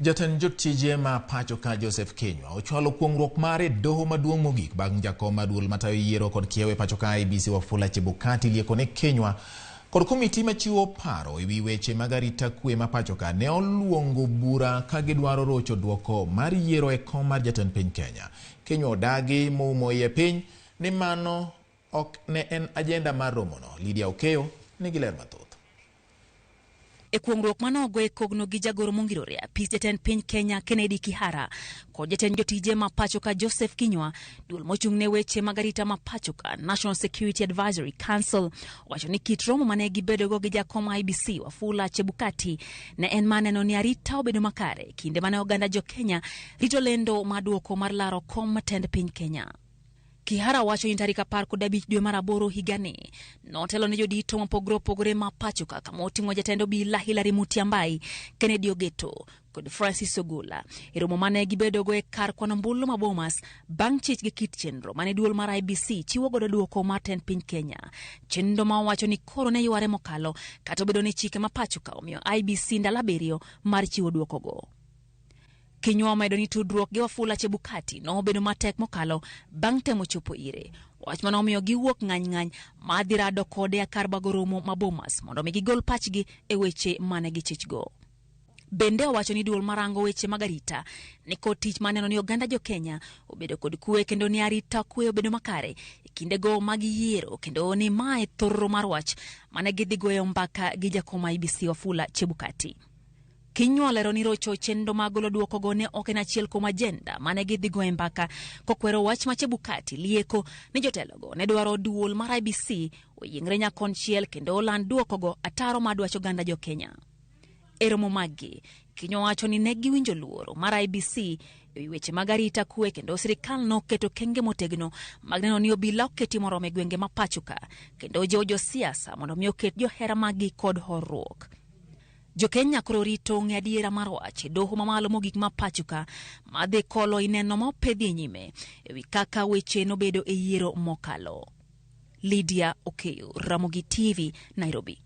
Jatend jotije ma pacho ka Joseph Kinyua ochwalo kuong'ruok mare e doho maduong' mogik bang' jakom mar duol matayo yiero kod kiewo e pacho ka IEBC Wafula Chebukati lieko ne Kinyua kod komiti machiwo paro ewi weche mag arita kwe ma pacho ka ne oluongo bura ka gidwaro rocho duoko mar yiero e kom mar jatend piny Kenya. Kinyua odagi moumo iye piny ni mano ok ne en ajenda mar romono. Lydia Okeyo nigi ler mathoth. E kuong'ruok mane ogo e kogno gi jagoro mongirore apis jatend piny Kenya Kennedy Kihara kod jatend jotije ma pacho ka Joseph Kinyua, duol mochung' ne weche mag arita ma pacho ka National Security Advisory Council owacho ni kit romo mane gibedogo gi jakom IEBC Wafula Chebukati ne en mar neno ni arita obedo makare kinde mane oganda jo Kenya rito lendo mar duoko mar laro kom tend piny Kenya. Kihara wacho ni tarik 15 dwe mar aboro higani notelo ne jodito mopogore opogore ma pacho ka kama oting'o jatend obila Hilary Mutyambai, Kennedy Ogeto kod Francis Ogola e romo mane gibedogo e kar kwano ombulu ma Bomas bang' chich gi kit chenro mane duol mar IEBC chiwo godo duoko mar tend piny Kenya. Chenro ma owacho ni koro ne yware mokalo kata obedo ni chike ma pacho ka omiyo IEBC ndalo 7 mar chiwo duokogo. Kinyua omedo ni tudruok gi Wafula Chebukati nobedo matek mokalo bang' temo chopo ire. Wach mane omiyo giwuok ng'any ng'any ma dhi rado kode e kar bago romo ma Bomas mondo mi gigol pachgi e weche mane gichichgo. Bende owacho ni duol marango weche mag arita ni kod tich mar neno ni oganda jo Kenya obedo kod kwe kendo ni arita kwe obedo makare e kindego mag yiero kendo ni mae thorro mar wach mane gidhi goyo mbaka gi jakom IEBC Wafula Chebukati. Kinyua olero ni rocho chenro mag golo duokogo ne ok en achiel kuom ajenda mane gidhi goye mbaka kokwero wach ma Chebukati lieko ni jotelogo ne dwaro duol mar IEBC oyiengre nyakonchiel kendo oland duokogo ataro mar dwach oganda jo Kenya. E romo maggi, Kinyua wacho ni ne giwinjo luoro mar IEBC e wi weche mag arita kwe kendo sirikal noketo kenge motegno mag neno ni obila oketi moromo e gwenge ma pacho ka kendo jiwo josiasa mondo mi oket johera maggi kod horruok. Jo-Kenya koro rito ng'e adiera mar wach e doho mamalo mogik ma pacho ka madhi kolo ineno ma opedhi e nyime e wi kaka weche nobedo e yiero mokalo. Lydia Okeyo, Ramogi TV, Nairobi.